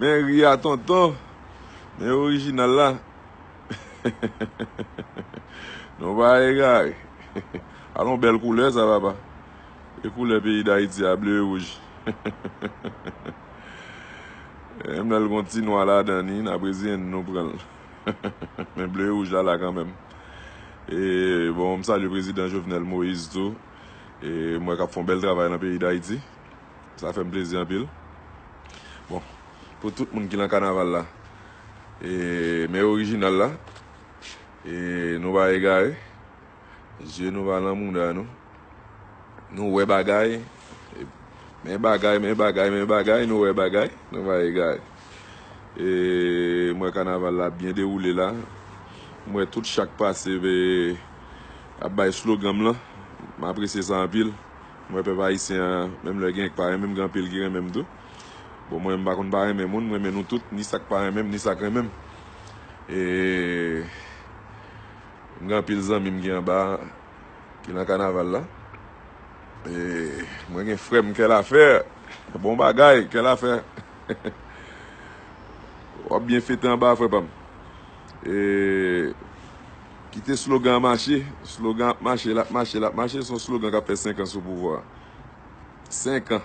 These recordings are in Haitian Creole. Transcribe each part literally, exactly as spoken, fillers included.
Men ri a tonton. Men orijinal la. Nou pa egare. Alon bèl koulè sa papa. E koulè peyi Dayiti a ble e wouj. Menm lè l gon ti nwa ladan li, n ap reziyen n nou pran l. Men ble e wouj la la kanmenm. E bon, m salye prezidan Jovenel Moïse tou. E m wè k ap fè yon bèl travay nan peyi Dayiti. Sa fè m plezi anpil. Bon, pou tout moun ki nan kanaval la, e, men orijinal la, e, nou pa egare. Zye nou pa nan mouda nou. Nou wè bagay. Men bagay, men bagay, men bagay, nou wè bagay. Nou pa egare. E, m wè kanaval la byen dewoule la. M wè tout chak pase, e, ap bay slogan m lan. M apresye sa anpil. M wè pèp ayisyen an, menm lè gen k pa renmen m, gen anpil ki renmen m tou. Bon, mwen, m pa konn pa renmen moun, m renmen nou tout, ni sa k pa renmen m, ni sa k renmen m. E, m gen anpil zanmi m ki anba, ki nan kanaval la. E, mwen gen frè m, Kè Lafè. Bon bagay, Kè Lafè. W ap byen fete anba, frè pa m. E, kite slogan an mache. Slogan ap mache, l ap mache, l ap mache. Se yon slogan k ap fè senk an sou pouvwa a. Senk an.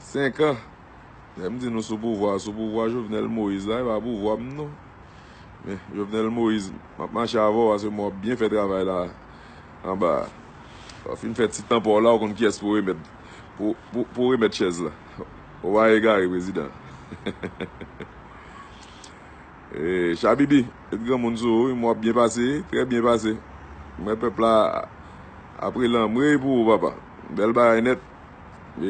Senk an. Lè m di nou sou pouvwa, sou pouvwa Jovenel Moïse la, e pa pouvwa m non. Men, Jovenel Moïse, m ap mache avè w, paske mwen w ap byen fè travay la anba a. Lè w fin fè ti tanpon w la, ou konn kiyès pou w remèt, pou, pou, pou w remèt chèz la. Ou pa egare, prezidan. E, Chabibi, met granmoun sou ou, wi, mwen w ap byen pase, trè byen pase. Mwen pèp la ap rele anmwey pou ou, papa. Bèl bagay nèt. E,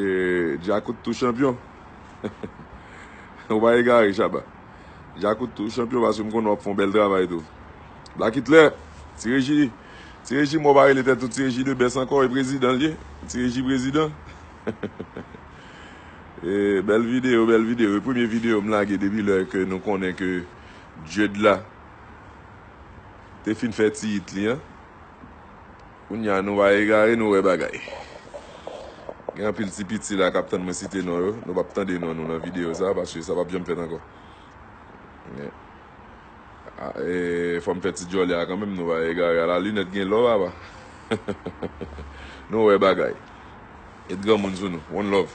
Djakout tou chanpyon. Ou pa egare, Chaba. Djakout tou chanpyon, paske m konnen w ap fè yon bèl travay tou. Black Hitler, Ti Reji, Ti Reji, mwen w pa rele tèt ou Ti Reji de bès ankò, e prezidan l ye. Ti Reji prezidan. E, bèl videyo, bèl videyo. E premye videyo m lage depi lè ke nou konnen ke Djed la te fin fè ti hit li an. Kounye a nou pa egare, nou wè bagay. Gen anpil ti piti la k ap tann mwen site non yo. Nou p ap tande non nou nan videyo sa, paske sa p ap janm fèt ankò. Men, a, e, fò m fè ti djòlè a kanmenm, nou pa egare. A la linèt gen lò, papa. Nou wè bagay. Met granmoun sou nou. One love.